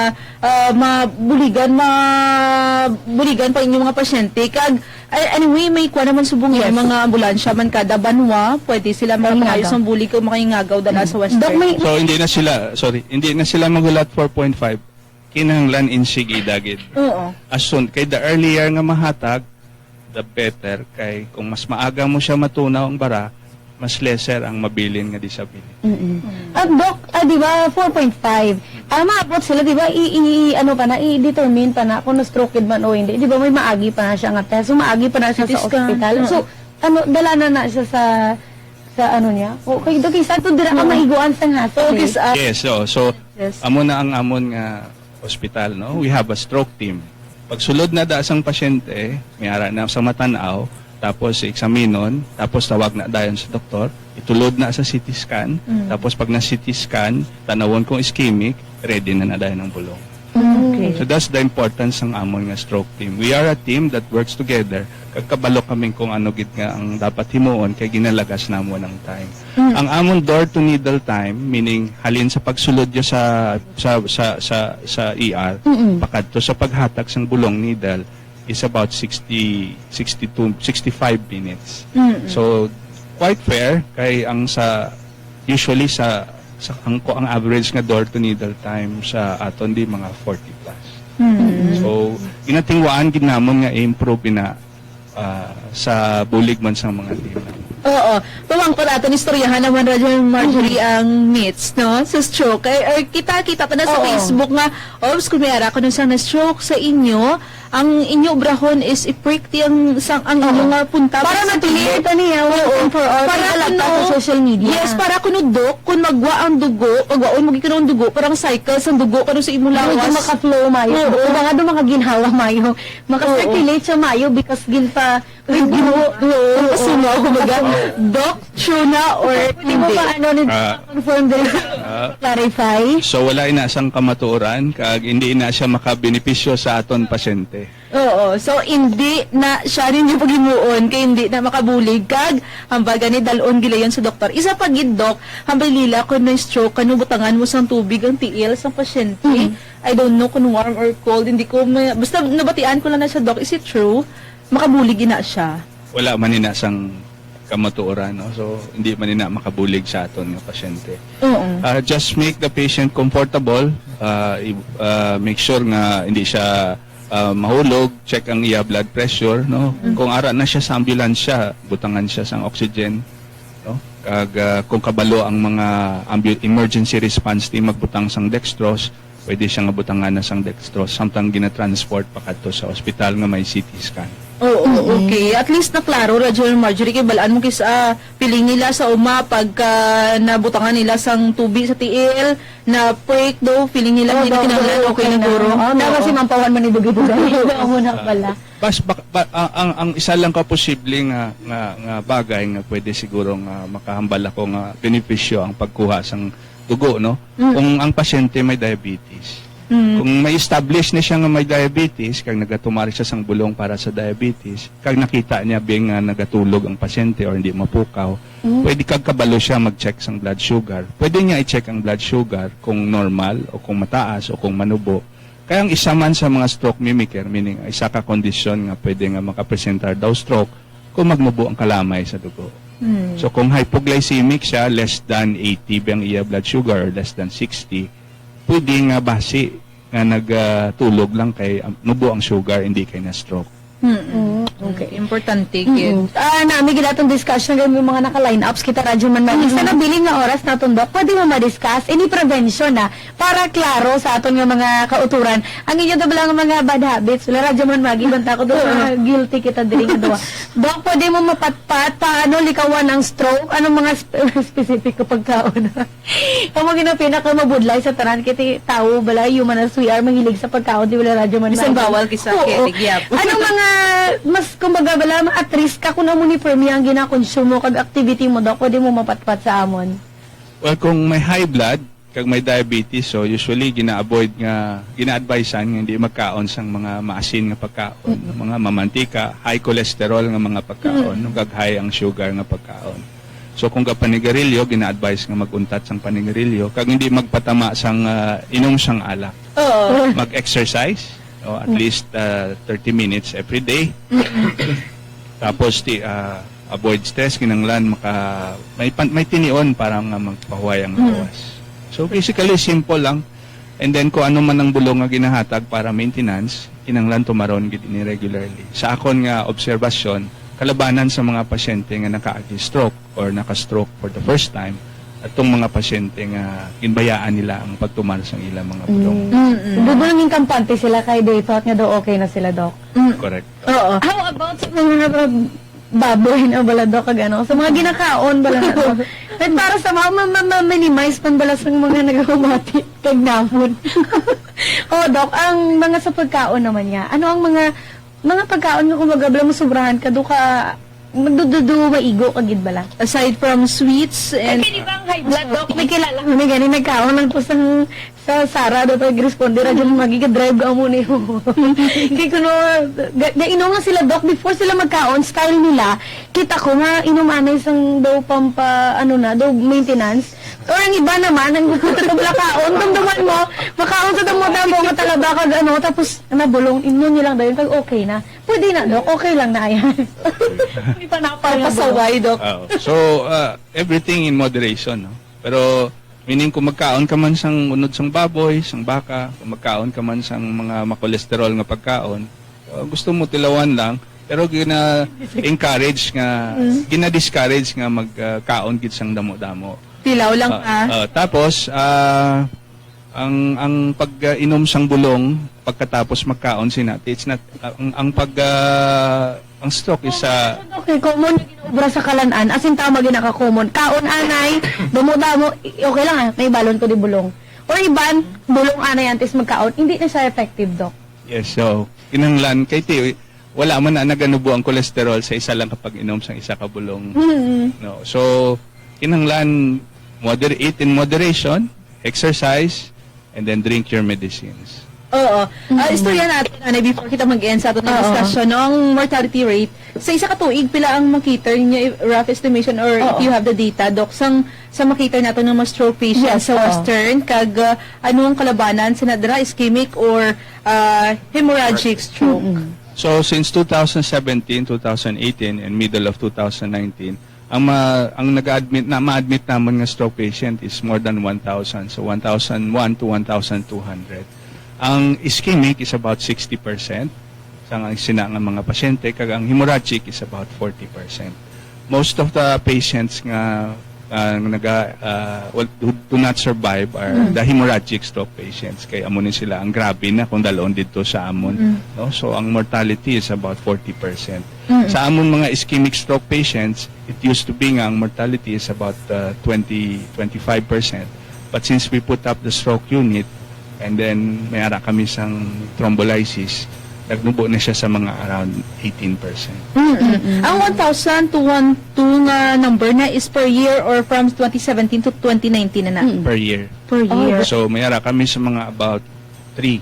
ah, mabuligan, mabuligan pa inyong mga pasyente. Kag, a-, anyway, may kuha naman subong yan, mga ambulansya man kada banwa, pwede sila makapangayo sang bulig kag makahingagaw dala sa Western. Doc, may So, hindi na sila, sorry, hindi na sila maghulat four point five. Kinahanglan insigida gid. Oo. As soon, kay the earlier nga mahatag, the better. Kay kung mas maaga mo siya matunaw ang bara, mas lesser ang mabilin nga disability. Mm-mm. At Doc, ah, di ba, four point five, ah, maabot sila, di ba, i, i, ano pa na, i-determine pa na kung na-stroke ba o hindi. Di ba, may maagi pa na siya nga test. So, maagi pa na siya C T sa scan. Ospital. Oo. So, ano, dala na na siya sa, sa ano niya? Okay, Doc, isa to, dira ka Oo. maiguan sa nga. Okay, sa Yes, so, so, Yes. amo na ang amon nga ospital, no? We have a stroke team. Pagsulod na da sang pasyente, may ara na sa matan-aw, tapos eksaminon, tapos tawag na dayon sa doktor, itulod na sa C T scan, Mm. tapos pag na-C T scan, tanawon kung ischemic, ready na na dayon ang bulong. Okay. So that's the importance sang amon nga stroke team. We are a team that works together. Kag kabalo kami kung ano gid nga ang dapat himuon kay ginalagas namon ang time. Mm. Ang amon door to needle time, meaning halin sa pagsulod niyo sa sa sa sa, sa E R, Mm-mm. pakadto sa paghatag sang bulong needle is about sixty, sixty-two, sixty-five minutes. Mm-mm. So quite fair kay ang sa usually sa sa ang, ang average nga door to needle time sa aton di mga forty plus. Mm. So ginatingwaan gid namon nga i-improve na ah, sa bulig man sang mga team. Oo. Pamangkot aton istoryahan naman, Radyo Marjorie, ang myths, no? Sa stroke. Ay, ay, kita, kita pa na sa Oo. Facebook nga, "Obs, kung may ara ko nung sang na-stroke sa inyo, ang inyo obrahon is i-prick ti ang, sang, ang Oo. inyo nga punta Para sa ma-clear tiil." pa niya, once Oo. and for all, Para kay alam pa kuno, sa social media. yes, para kuno, Doc, kung magwa ang dugo, pagwaon mo gid kuno ang dugo, parang cycle sang dugo, kuno sa imo Medyo lawas. maka-flow mayo. Oo. Kung mga do, mga ginhawa mayo. Maka-circulate siya mayo because ginpa-, Oo. ginpa-, Oo. ginpasumaw, kumbaga, Doc, true na or Pwede mo hindi? ba, ano, ni-, Ah. confirm din? Ah. Clarify? So, wala ina sang kamatuoran, kag hindi na siya makabenepisyo sa aton pasyente. Oo. So, hindi na siya ninyo paghimuon, kay hindi na makabulig, kag hambal gani dal-on gilayon sa doktor. Isa pa gid, Doc, hambal nila kung na-stroke, kano butangan mo sang tubig ang tiil sang pasyente. Mhm. I don't know kung warm or cold, hindi ko ma-, basta nabatian ko lang na siya, Doc. Is it true? Makabulig ina siya? Wala man ina sang kamatuoran, no? So, hindi man ina makabulig sa aton nga pasyente. Oo. Ah, just make the patient comfortable. Ah, i-, ah, make sure nga hindi siya, ah, mahulog. Check ang iya blood pressure, no? Mm. Kung ara na siya sa ambulansya, butangan siya sang oxygen, no? Kag, ah, kung kabalo ang mga ambu-, emergency response team, magbutang sang dextrose, pwede siya nga butangan na sang dextrose samtang ginatransport pakadto sa ospital nga may C T scan. Oo, Mm-mm. okay. At least na klaro, Radyo Marjorie, kay balaan mo kis-, ah, feeling nila sa uma pagka nabutangan nila sang tubi sa tiil, na prick daw, feeling nila Oo, hindi na daw, kinahanglan, daw, okay okay na na. guro. Oo, Daw no. si Mampawan man ni Dugi-Dugi. Oo, muna pala. Bas, bak-, ba, ang, ang, ang isa lang ka posible nga, nga, nga bagay nga pwede siguro nga makahambal ako nga benepisyo ang pagkuha sang dugo, no? Mm. Kung ang pasyente may diabetes. Mm. Kung may establish na siya nga may diabetes, kag nagatumar siya sang bulong para sa diabetes, kag nakita niya bing nga nagatulog ang pasyente or hindi mapukaw, Mm. pwede kag kabalo siya mag-check sang blood sugar. Pwede niya i-check ang blood sugar kung normal o kung mataas o kung manubo. Kaya ang isa man sa mga stroke mimicker, meaning isa ka kondisyon nga pwede nga makapresentar daw stroke kung magnubo ang kalamay sa dugo. Hmm. So kung hypoglycemic siya, less than eighty ba ang iya blood sugar or less than sixty, pwede nga basi nga nagtulog lang kay, um, nubo ang sugar, hindi kay na-stroke. Mm-mm. Mm, okay. Importante Mm-mm. gid. Ah, nami gid atong discussion kay may mga naka-line-ups kita, Radyo Man Mike. Sa Mm-mm. nabilin nga oras naton, Doc, pwede mo ma-discuss any prevention na para klaro sa aton nga mga kauturan. Ang inyo daw lang mga bad habits, wala, Radyo Man Mike, banta ko doon, Oo. mga guilty kita diri nga duha. Doc, pwede mo mapatpat paano likawan ang stroke? Anong mga sp-, specific nga pagkaon? Amo gid ang pinakamabudlay sa tanan, kay ti-, tawo bala, human as we are, mahilig sa pagkaon, di bala, Radyo Man Bisan Mike. bawal, kisa Oo. kay tigyap. Anong mga, mas, kumbaga, bala, ma-at risk ka kung amo ni permi ang ginakonsumo kag activity mo, Doc, pwede mo mapatpat sa amon? Well, kung may high blood, kag may diabetes, so usually gina-avoid nga, gina-advisean nga hindi magkaon sang mga maasin nga pagkaon, Mm. mga mamantika, high cholesterol nga mga pagkaon, Mm. ug kag high ang sugar nga pagkaon. So kung gapanigarilyo, gina-advise nga mag-untat sang panigarilyo, kag hindi magpatama sang, ah, inom sang alak. Oo. Mag-exercise, o at Mm. least, ah, thirty minutes every day. Mm. Tapos ti, ah, avoid stress, kinahanglan maka, may pan-, may tinion para nga magpahuway ang Mm. lawas. So, basically, simple lang. And then, kung ano man ang bulong nga ginahatag para maintenance, kinahanglan tumaron gid ini regularly. Sa akon nga obserbasyon, kalabanan sa mga pasyente nga nakaagi stroke or naka-stroke for the first time, atong mga pasyente nga ginbayaan nila ang pagtumar sa ilang mga bulong. Mm. Mm-mm. Dudol ang kampante sila kay they thought nga daw okay na sila, Doc. Mm. Correct. Oo. How about sa mga baboy na bala, Doc, kag ano? Sa mga ginakaon bala na, Doc? Like, para sa mga ma-, ma-, ma-, minimize pan bala sa mga nagahumati kag namon. Oh, Doc, ang mga sa pagkaon naman niya, ano ang mga, mga pagkaon nga, kumbaga, bala, masobrahan ka, do ka, magdududu, maigo ka gid bala? Aside from sweets and Ay, kini ba ang high blood, Doc? May kilala ko ni gani, nagkaon lang ko sa, sa Sara, do pag-responde ra dyan, Mm. magika-drive ka mo ni. Kay kuno, ga-, gainom nga sila, Doc, before sila magkaon, style nila, kita ko nga inom anay sang daw pampa, ano na, daw maintenance. Or ang iba naman, ang gusto ka wala kaon, dumduman mo, makaon sa damo-damo nga talaba kag ano, tapos nabulong, inom nilang dayon, kag okay na. Pwede na, Doc, okay lang na yan. May panapal na ba? Papasaway, Doc. Oo. So, ah, everything in moderation, no? Pero, meaning, kung magkaon ka man sang unod sang baboy, sang baka, kung magkaon ka man sang mga makolesterol nga pagkaon, ah, gusto mo tilawan lang, pero gina-encourage nga, Mm. gina-discourage nga mag, ah, kaon gid sang damo-damo. Tilaw lang, Ah, ah. ah, tapos, ah, ang, ang pag, ah, inom sang bulong pagkatapos magkaon, sinati, it's not, ah, ang, ang pag, ah, ang stroke is, ah, Okay, common na ginaobra sa kalan-an. As in, tama, ginaka-common. Kaon anay, damo-damo, i-, okay lang, ah, may balon ko di bulong. Or iban, bulong anay antes magkaon, hindi na siya effective, Doc. Yes, so, kinahanglan, kay ti, wala man na naganubo ang cholesterol sa isa lang ka pag-inom sang isa ka bulong. Mm. No? So, kinahanglan, moder-, eat in moderation, exercise, and then drink your medicines. Oo. Ah, Mm. istorya natin, anay, before kita mag-end sa aton nga Oo. discussion, no? Ang mortality rate, sa isa ka tuig, pila ang makita ninyo, if rough estimation, or if Oo. you have the data, Doc, sang, sa makita nato nga mga stroke patients Yes, sa oo. Western, kag, ah, ano ang kalabanan sa nadra, ischemic or, ah, hemorrhagic stroke? Mm-mm. So, since two thousand seventeen, two thousand eighteen, and middle of two thousand nineteen, ang ma-, ang nag-admit na, ma-admit namon nga stroke patient is more than one thousand. So, one thousand one to one thousand two hundred. Ang ischemic is about sixty percent sang sina nga mga pasyente, kag ang hemorrhagic is about forty percent. Most of the patients nga, ah, naga-, ah, well, who do not survive are Mm. the hemorrhagic stroke patients. Kay amo ni sila ang grabe na kung dalon dito sa amon, Mm. no? So, ang mortality is about forty percent. Mm. Sa amon mga ischemic stroke patients, it used to be nga ang mortality is about, uh, twenty, twenty-five percent. But since we put up the stroke unit, and then may ara kami sang thrombolysis, nagnubo na siya sa mga around eighteen percent. Mm-mm. Mm-mm. Ang one thousand to one two nga number na is per year or from twenty seventeen to twenty nineteen na na? Mm. Per year. Per Oh, year. So, may ara kami sa mga about three,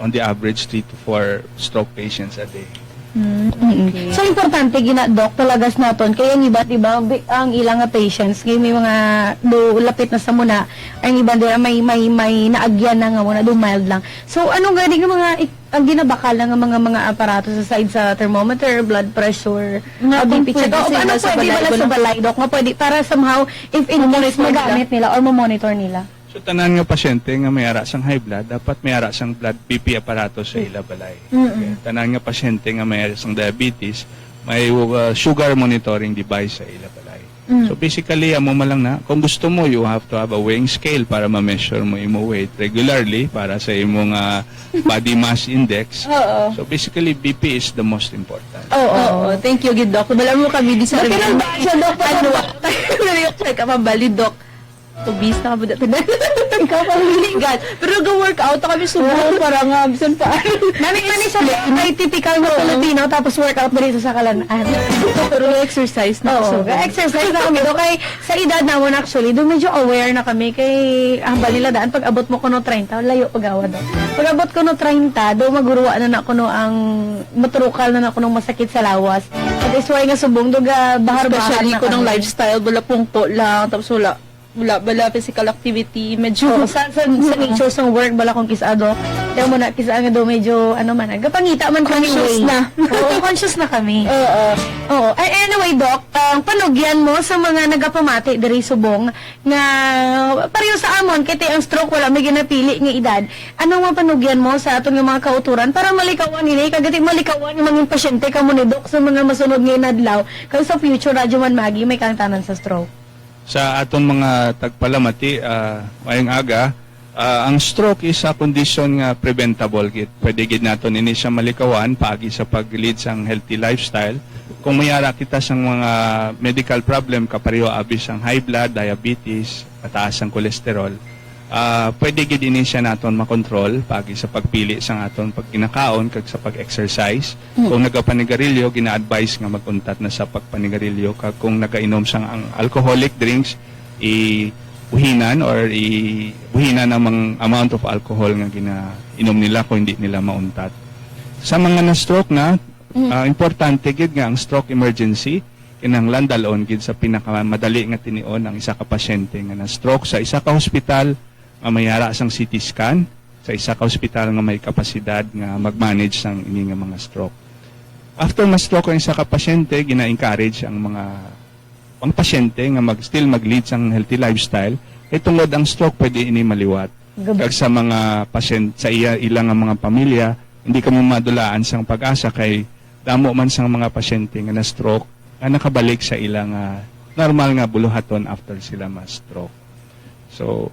on the average, three to four stroke patients a day. Mm, Mm-mm. okay. So, importante gina, Doc, palagas naton. Kaya ang iba, di ba, bi-, ang ilang nga patients, kay may mga do, lapit na sa muna, ang iba dira may, may, may naagyan na nga muna, do mild lang. So, ano gani nga mga ik-, ang ginabakal na nga mga, mga aparato sa side sa thermometer, blood pressure, Nga ah, kung B P check, pwede o sa ano ila sa pwede balay wala ko sa lang. balay, Doc, nga pwede para somehow, if in case Mamonitor nila. magamit nila or mamonitor nila? So, tanan nga pasyente nga may ara sang high blood, dapat may ara sang blood B P aparato sa Mm. ila balay. Mm-mm. Okay? Tanan nga pasyente nga may ara sang diabetes, may, uh, sugar monitoring device sa ila balay. Mm. So, basically, amo man lang na. Kung gusto mo, you have to have a weighing scale para ma-measure mo imo weight regularly para sa imo nga body mass index. Oo. So, basically, B P is the most important. Oo. Oo. Thank you, gid, Doc. Wala mo kami di sa Doc, ilang ba siya, Doc? Ano? Ano? Check up ang bali, Doc. Obese na ka ba dati? Ikaw pa, Lily. God. Pero nag-workout na kami subong para nga, bisan pa. Nami, nami siya Explain. Kay typical nga Oo. Filipino, tapos workout diri sa sakalan. Ah. Pero exercise na Oo, subong. Exercise na kami. Do, kay sa edad namon actually, do medyo aware na kami. Kay hambal nila daan, pag abot mo kuno treinta, layo pag-awa do. Pag abot kuno treinta, do maguruwa na na kuno ang maturukal na na kuno masakit sa lawas. That is why nga subong do ga bahar-bahar Especially na kung ang kami. Lifestyle, wala pungko lang, tapos wala, wala, wala physical activity, medyo Oo, sa, sa, sa Oo. Nature sang work, bala kung kis-a do. Kaya mo na, kis-a nga do medyo, ano man, nagapangita man kami Conscious way. Na. Oo, conscious na kami. Oo. Oo. Ay, anyway, Doc, ang panugyan mo sa mga nagapamati diri subong nga pareho sa amon, kay ang stroke wala may ginapili nga edad. Ano nga panugyan mo sa aton nga mga kauturan para malikawan ini, kagati malikawan yung mga pasyente kamo ni Doc sa mga masunod nga inadlaw, kag sa future, Radyo Man Magi, may kang tanan sa stroke? Sa aton mga tagpalamati, ah, maayong aga. Ah, ang stroke is a condition nga preventable gid. Pwede gid naton ini siya malikawan paagi sa pag-lead sang healthy lifestyle. Kung may ara kita sang mga medical problem, kapareho abi sang high blood, diabetes, mataas ang cholesterol, ah, pwede gid ini siya naton makontrol paagi sa pagpili sang aton pagkinakaon kag sa pag-exercise. Mm. Kung nagapanigarilyo, gina-advise nga mag-untat na sa pagpanigarilyo, kag kung nagainom sang ang alcoholic drinks, ibuhinan or ibuhinan ang mang-, amount of alcohol nga ginainom nila kung hindi nila mauntat. Sa mga na-stroke na, Mm. ah, importante gid nga ang stroke emergency kinahanglan dal-on gid sa pinakamadali nga tinion ang isa ka pasyente nga na-stroke sa isa ka hospital nga may ara sang C T scan, sa isa ka hospital nga may kapasidad nga mag-manage sang ini nga mga stroke. After ma-stroke ang isa ka pasyente, gina-encourage ang mga, ang pasyente nga mag, still mag-lead sang healthy lifestyle, kay tungod ang stroke pwede ini maliwat. Gab- Kag sa mga pasyente, sa iya, ila nga mga pamilya, hindi kamo madulaan sang pag-asa kay damo man sang mga pasyente nga na-stroke nga nakabalik sa ila nga normal nga buluhaton after sila ma-stroke. So,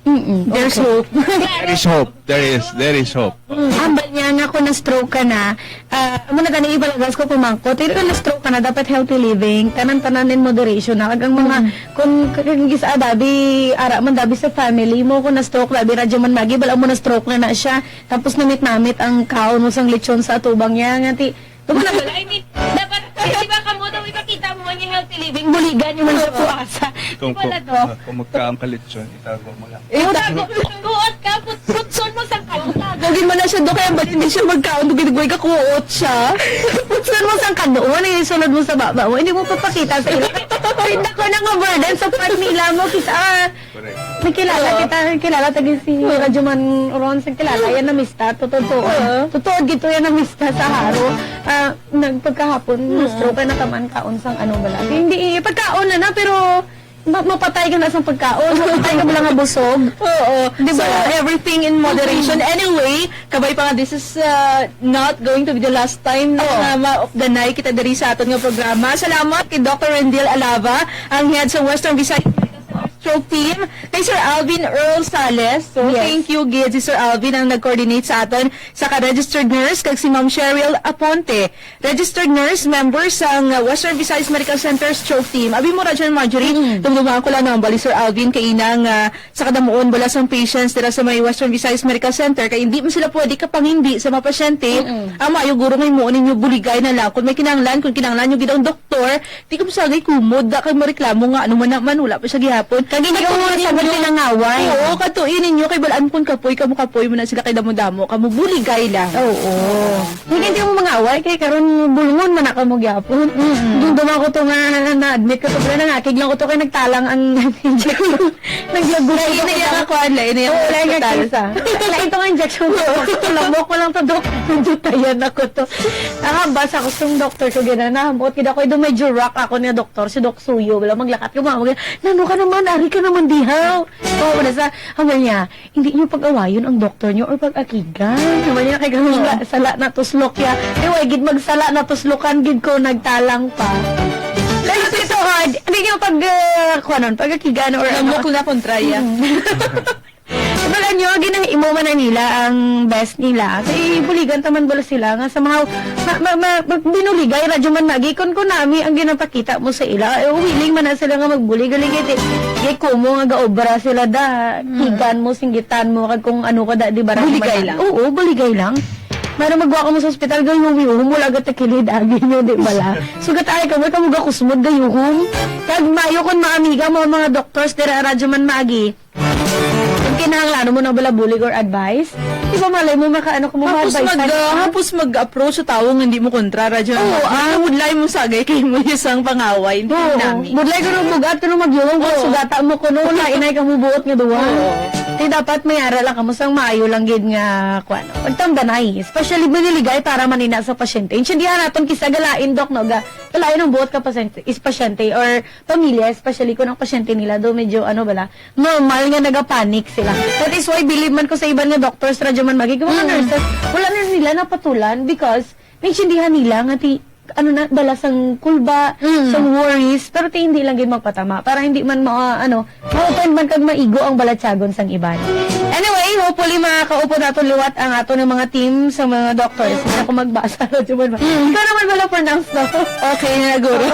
Mm-mm. There's Okay. Hope. There is hope. There is, there is hope. Mm, ambal niya nga kung na-stroke ka na, ah, amo na gani ibalagas ko pamangkot, pero kung na-stroke ka na, dapat healthy living, tanan-tanan in moderation na. Kag ang mga, Mm. kung, kung gisa, dabi, ara man dabi sa family mo, kung na-stroke, dabi, Radyo Man Magi, bala mo na-stroke na na siya, tapos namit-namit ang kaon mo sang lechon sa atubang niya, nga ti, Tuma na bala, I mean, dapat, di ba, kamo daw ipakita mo nga healthy living, buligan yung mga puasa. Kung, Di ba kung, na to? ah, kung magkaon ka lechon, itago mo lang. Eh, Itago, tago. Kuot ka, put-, putson mo sang kano. Tago, gid man na siya, do, kaya bali hindi siya magkaon, do, gid, ka kuot siya. Putson mo sang kano, ano yung sulod mo sa baba mo, hindi mo papakita sa ila. Hindi ko na nga burden sa part nila mo, kisa, ah, Correct. May kilala Oo. kita, may kilala tagi si Oo. Radyo Man Ron, sa kilala, yan na mista, totoo to. Oo. Totoo, gito yan na mista sa Haro. Ah, nagpagkahapon, Oo. stroke na taman kaon sang ano bala. Hindi, eh, pagkaon na na, pero ma-, mapatay ka na sa pagkaon. Mapatay ka bala nga busog. Oo. Di ba? So, everything in moderation. Mm-hmm. Anyway, kabay pa nga, this is, uh, not going to be the last time na Oo. nga ma-updanay kita diri sa aton nga programa. Salamat kay Doctor Rendil Alava, ang head sa Western Visayas Stroke Team, kay Sir Alvin Earl Sales. So, Yes. thank you gid si Sir Alvin ang nag-coordinate sa aton, sa ka-registered nurse, kag si Ma'am Cheryl Aponte, registered nurse, member sang, uh, Western Visayas Medical Center Stroke Team. Abi mo, Rajan Marjorie, Mm. dumdumaan ko lang naman bali Sir Alvin kay inang, uh, sa kadamuon bala sang patients dira sa may Western Visayas Medical Center, kay hindi man sila pwede kapangindi sa mga pasyente. Mm-mm. Ang maayo guro nga himuon ninyo, buligay na lang. Kung may kinahanglan, kung kinahanglan nyo gid ang doktor, di ka masagay kumod, da kag mareklamo nga ano man naman, wala pa siya gihapon. Kag hindi ka mo Katuin sagot ninyo, pinangaway. Oo, katuin ninyo, kay balaan kun kapoy, kamo kapoy mo na sila kay damo-damo, kamo buligay lang. Oo. Hindi mo mangaway, kay karon bulngon man na kamo gyapon. Mm. Doon duman ko to nga na-admit ko to, pero nangakig lang ko to kay nagtalang ang injection. Naglago Lain ko na yung to. Kakuan, lain na yung Oo, lain yung hospital. Case, ah. Lain to nga injection ko. Ito lamok ko lang to, Dok. Nandutayan ako to. Nakabasa ko sa doktor ko, gina, nahamot, gina ko, ito medyo rock ako niya, doktor, si Doc Suyo. Wala maglakat ko, mga, mga, "Nano ka naman, ari ka naman dihaw." Oo, wala sa, ang niya, "Hindi niyo pag-awayon ang doktor niyo or pag-akigan." Naman niya, kay ganun Oo. nga, sala na tuslok ya. Eh, way gid magsala na tuslokan gid ko, nagtalang pa. Pero sa ito, ah, hindi niyo pag, ah, kuwanon, pag-akigan or ano. Lamok na kontra ya. Mm. Wala niyo, ginahimo na nila ang best nila. Kay buligan ta man bala sila nga somehow ma, ma, ma, ma- binuligay, Radyo Man Magi, kun, kun nami ang ginapakita mo sa ila. Eh, willing man na sila nga magbulig. Galing kay, kay kumo nga gaobra sila da. Tigan mo, singgitan mo, kag kung ano ka da, di ba, Radyo Man Buligay Magi? lang. Oo, buligay lang. Mano magwa ka mo sa ospital, gayuhom-yuhom, wala ka takilid, agi nyo, di bala? Sugat ay ka mo, kamo gakusmod, gayuhom. Kag mayo kun maamiga mo ang mga doctors, dira, Radyo Man Magi. Kung kinahanglan mo na bala bulig or advice, di ba malay mo makaano ko mo Hapos ma-advise mag, tayo? ah, hapos mag-approach sa tawo nga hindi mo kontra, Radyo Oo, Man. ah. Budlay mo sagay kay mo isang pangaway, hindi Oo, nami. Budlay ko nung bugat, ko nung magyulong, kung Oo. sugata mo, kuno, wala, inay ka mo buot nga duwa. Oo. Di dapat may ara lang kamo sang maayo lang gid nga, kuwan, pagtambanay. Especially, biniligay para manina sa pasyente. Intindihan naton kisa galain, Doc, no, ga, galain ang buot ka pasyente, is pasyente or pamilya, especially kung ang pasyente nila do medyo, ano bala, normal nga nagapanic sila. That is why believe man ko sa iban nga doctors, Radyo Man Magi, kung mga Mm. nurses, wala na nila napatulan because naintindihan nila nga ti, ano na, dala sang kulba, Mm. sang worries, pero ti hindi lang gid magpatama para hindi man ma, ano, ma-offend man kag maigo ang balatyagon sang iban. Anyway, hopefully makakaupod naton liwat ang aton nga mga team sa mga doctors. Hindi ako magbasa, Radyo Man Magi. Mm. Ikaw naman wala pronounce, no? Okay na, guro.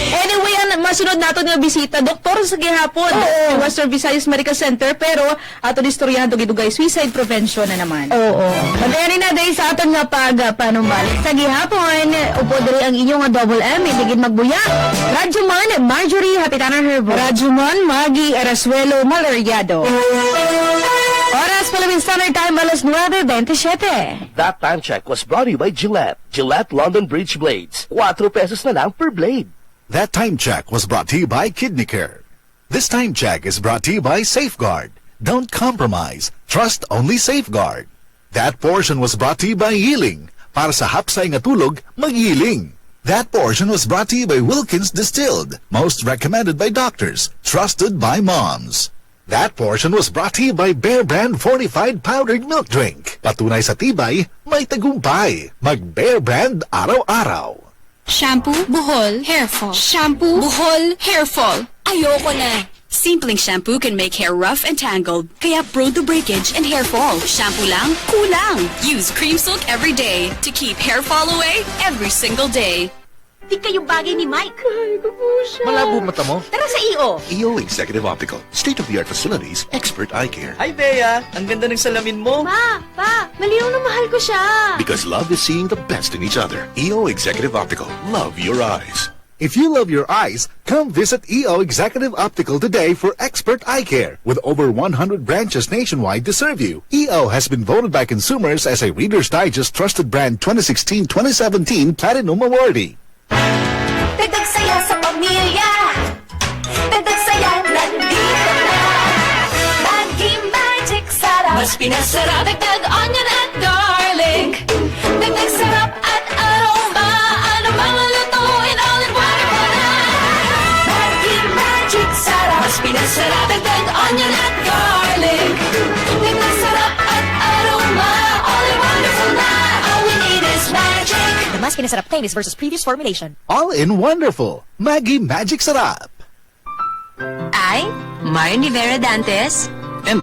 Anyway, ang masunod naton nga bisita, doktor sa gihapon Oo. sa Western Visayas Medical Center, pero aton istoryahan dugay-dugay, suicide prevention na naman. Oo. Pagkayari na, day, sa aton nga pag, ah, panumbalik. Sa gihapon, upod diri ang inyo nga double M, hindi gid magbuya. Radyo Man, Marjorie Hapitana Herbo. Radyo Man, Maggie Erasuelo Maleriado. Oras, Philippine Standard Time, alas nuebe bentisiete. That time check was brought to you by Gillette. Gillette London Bridge Blades. Cuatro pesos na lang per blade. That time check was brought to you by Kidney Care. This time check is brought to you by Safeguard. Don't compromise. Trust only Safeguard. That portion was brought to you by Healing. Para sa hapsay nga tulog, mag-Healing. That portion was brought to you by Wilkins Distilled. Most recommended by doctors. Trusted by moms. That portion was brought to you by Bear Brand Fortified Powdered Milk Drink. Patunay sa tibay, may tagumpay. Mag Bear Brand araw-araw. Shampoo, Bohol, hair fall. Shampoo, Bohol, hair fall. Ayoko na. Simpleng shampoo can make hair rough and tangled, kaya prone to breakage and hair fall. Shampoo lang? Kulang! Use Cream Silk every day to keep hair fall away every single day. Di kayo bagay ni Mike. Mahal ko po siya. Malabo mata mo? Tara sa E O. E O Executive Optical. State-of-the-art facilities, expert eye care. Hi, Bea! Ang ganda ng salamin mo! Ma! Pa! Malinaw na mahal ko siya! Because love is seeing the best in each other. E O Executive Optical. Love your eyes. If you love your eyes, come visit E O Executive Optical today for expert eye care. With over one hundred branches nationwide to serve you, E O has been voted by consumers as a Reader's Digest Trusted Brand twenty sixteen twenty seventeen Platinum Awardee. Dagdag saya sa pamilya. Dagdag saya nandito na. Maggi Magic Sarap. Mas pinasarap. Dagdag onion at garlic. Dagdag sarap at aroma. Ano mang lutuin, all in one na. Maggi Magic Sarap. Mas pinasarap. Dagdag onion at garlic. Dagdag sarap at aroma. All in wonderful na. All we need is magic. The Mas Pinasarap claim is versus previous formulation. All in wonderful. Maggi Magic Sarap. I, Marian Rivera Dantes,